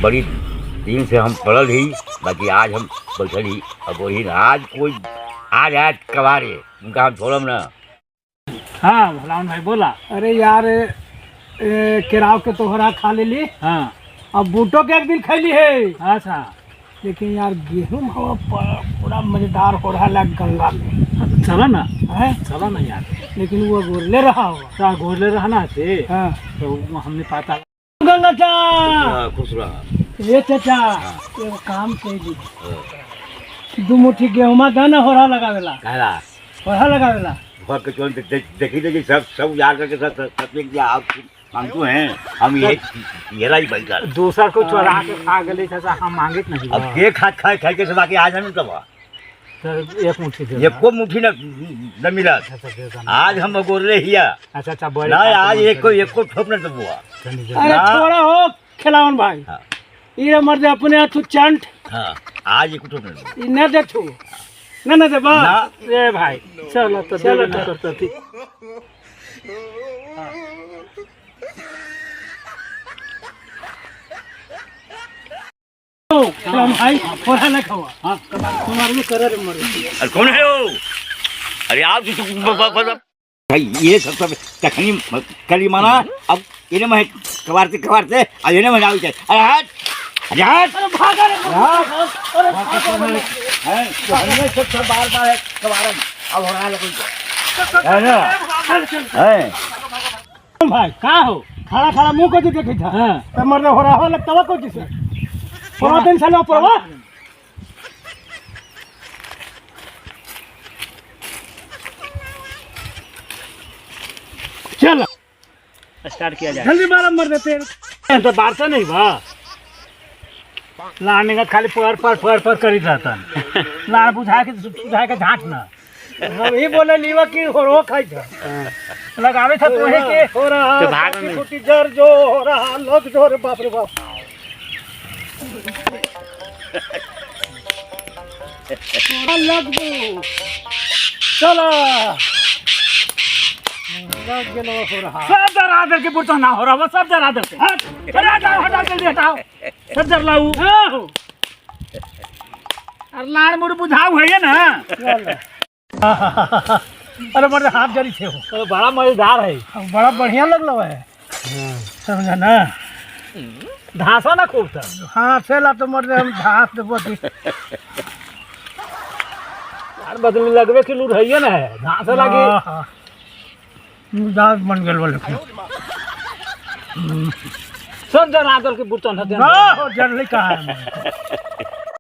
बड़ी दिन से हम पड़ल ही, बाकी आज हम बैठल ही। अब वही आज कोई आज आज कबारे उनका हम छोड़म ना। हाँ भलावन भाई बोला। अरे यार केराव के तोहरा खा लेली। हाँ अब बूटो के एक दिन खैली है। अच्छा। लेकिन यार गेहूं हवा पूरा मजेदार हो रहा है गंगा में। चलो ना है चलो ना यार। लेकिन वो गोरले रहा हुआ। तो गोरले रहना थे। हाँ तो वो हमने पता गंगा चा। हाँ, खुश रहा। ए चाचा एगो काम कैली, दू मुट्ठी गेहुमा दाना होरा लगावेला। कहला होरा लगावेला घर के चोन देखी देखी सब सब यार करके सब सब सब एक दिया। आप मांगू हैं हम ये ये ही बैठल दूसर को चोरा के खा गए चाचा, हम मांगित नहीं। अब के खा खा खा के बाकी आज हम कब तो एक मुट्ठी दे एको मुट्ठी न न मिला। अच्छा, दे देना। आज हम गोरले हिया। अच्छा अच्छा बड़े ना खा के आज मन एको करी। एको ठोप न दबुआ। तनी दे। अरे ना। छोड़ा हो खिलावन भाई। हाँ। ये मर्द अपने हाथ चंट। हाँ आज एको ठोप न दबुआ। ई न देठू न न देबा। ना। ए भाई चलो तो चलो चलो तो। करता थी। खिलावन भाई होरा न खावा। हाँ तुम्हारे में करे रे मरे। अरे कौन है वो? अरे आप भाई ये सब सब तखनी कली माना अब इन्हें मैं कबारते कबारते अब इन्हें मैं आवी अरे हट अरे हट। अरे भागा रे अरे भागा रे। हैं तो हमने सब सब बार बार है कबारन अब हो रहा है कोई है ना है भाई का हो? खड़ा खड़ा मुंह को देखी था। हाँ। तो मर्द हो रहा हो लगता को जिसे पूरा दिन साले ऊपर चल स्टार्ट किया जाए जल्दी मारा मर देते। तो बारसा नहीं बा लाने का खाली पर पर पर पर करी रहता लाड़ बुझा के बुझा के झाँट ना। हम ही बोले लीवा की हो रो खाई था लगावे था तोहे के हो रहा तो भाग में। छोटी जर जो हो रहा लोग जो रे बाप रे बाप। लग गो चलो लग गेलो हो रहा। सब डरा दर के बुरता ना हो रहा वो सब डरा दर के। हट अरे हटाओ हटाओ जल्दी हटाओ सब डर लाऊ। हाँ हो। अरे लाड़ मुड़ बुझाऊ है ना। चल। अरे मर्द हाथ जरी थे हो। तो बड़ा मजेदार है। बड़ा बढ़िया लग रहा है समझा ना। धांसा ना खूब था। हाँ से ला तो मर्द हम घास देबो दी। यार बदली लगवे के लूर है ना है धांसा लागे। हाँ, हाँ। दांत बन गेल बोले। सब जरा दल के बुरतन हते। ना हो जरली कहाँ है?